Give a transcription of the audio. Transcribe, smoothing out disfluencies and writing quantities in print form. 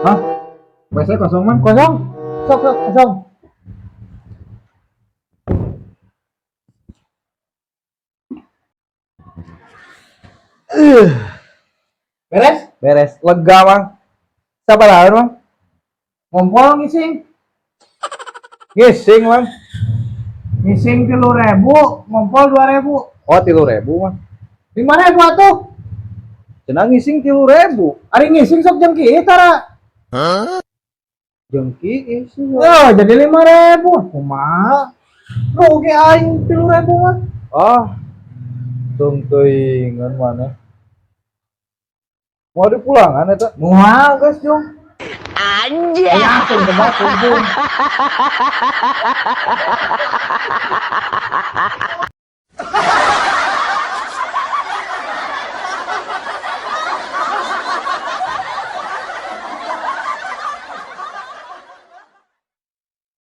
Hah? WC kosong, Mang? Kosong. Sok sok kosong. Beres? Beres. Lega, Mang. Sabaraha, Mang? Ngompol ngising. Ngising, Mang. Ngising 3.000, ngompol 2.000. Oh, 3.000, Mang. 5.000 atuh. Cenah ngising 3.000. Ari ngising sok jeung kieu tara. Jeung kieu sih. Oh, jadi 5.000. Kumaha? Rugi aing 3.000 mah. Ah. Tung teuingan maneh. Mau dipulangan eta? Moal geus, Jung. Anjay. Yakin ke batu, Jung.